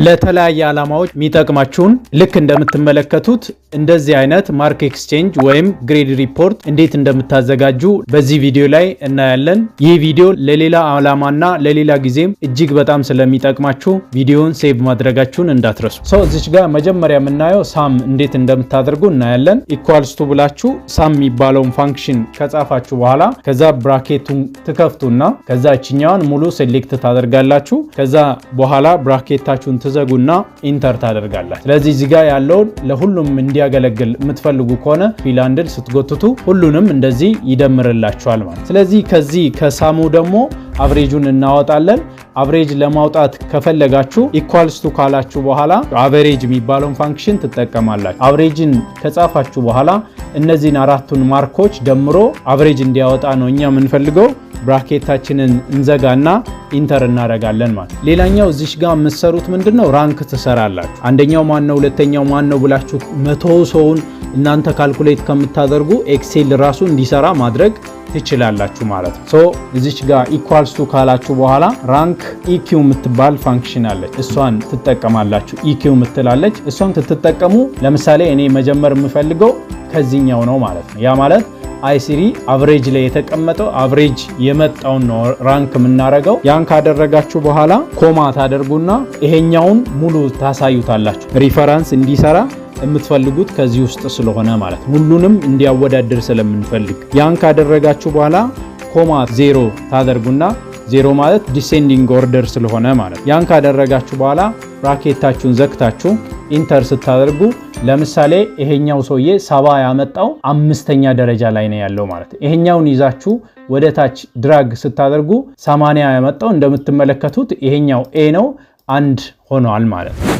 ለተለያየ ዓላማዎች የሚጠቅማችሁን ልክ እንደምትመለከቱት እንደዚህ አይነት mark exchange ወይም grade report እንዴት እንደምታዘጋጁ በዚህ ቪዲዮ ላይ እናያለን። ይህ ቪዲዮ ለሌላ ዓላማና ለሌላ ጊዜም እጅግ በጣም ስለሚጠቅማችሁ ቪዲዮውን save ማድረጋችሁን እንዳትረሱ። So እዚች ጋር መጀመሪያ የምናየው sum እንዴት እንደምታደርጉ እናያለን። Equals to ብላችሁ sum የሚባለውን function ከጻፋችሁ በኋላ ከዛ bracket ኡን ትከፍቱና ከዛ እችኛዋን ሙሉ select ታደርጋላችሁ። ከዛ በኋላ bracket ኣችሁን ትዘጉና enter ታደርጋላችሁ። ስለዚህ እዚህ ጋር ያለውን ለሁሉም እንዲያገለግል የምትፈልጉ ከሆነ fill handle ስትጎትቱ ሁሉንም እንደዚህ ይደምርላችኋል ማለት። ስለዚህ ከዚህ ከ sum ኡ ደግሞ average ኡን እናወጣለን። Average ለማውጣት ከፈለጋችሁ equals to ካላችሁ በኋላ average የሚባለውን function ትጠቀማላችሁ። Average ን ከጻፋችሁ በኋላ እነዚህን አራቱን mark ኦች ደምሮ average እንዲያወጣ ነው እኛ የምንፈልገው። Bracket ኣችንን እንዘጋና enter እናደርጋለን ማለት። ሌላኛው እዚሽ ጋር የምትሰሩት ምንድን ነው? Rank ትሰራላችሁ። አንደኛው ማን ነው፣ ሁለተኛው ማን ነው ብላችሁ 100 ሰውን እናንተ calculate ከምታደርጉ Excel ራሱ እንዲሰራ ማድረግ ትችላላችሁ ማለት ነው። So እዚች ጋር equals to ካላችሁ በኋላ rank eq የምትባል function አለች። እሷን ትጠቀማላችሁ። eq የምትላለች፣ እሷን ስትጠቀሙ ለምሳሌ እኔ መጀመር የምፈልገው ከዚህኛው ነው ማለት ነው። ያ ማለት I3 average ላይ የተቀመጠው average የመጣውን ነው rank የምናደርገው። ያን ካደረጋችሁ በኋላ comma ታደርጉና ይሄኛውን ሙሉ ታሳዩታላችሁ። Reference እንዲሰራ የምትፈልጉት ከዚህ ውስጥ ስለሆነ ማለት ነው። ሁሉንም እንዲያወዳድር ስለምንፈልግ ያን ካደረጋችሁ በኋላ comma zero ታደርጉና፣ ዜሮ ማለት descending order ስለሆነ ማለት፣ ያን ካደረጋችሁ በኋላ bracket ኣችሁን ዘግታችሁ enter ስታደርጉ ለምሳሌ ይሄኛው ሰውዬ 70 ያመጣው አምስተኛ ደረጃ ላይ ነው ያለው ማለት ነው። ይሄኛውን ይዛችሁ ወደ ታች drag ስታደርጉ 80 ያመጣው እንደምትመለከቱት ይሄኛው A ነው፣ አንድ ሆኗል ማለት ነው።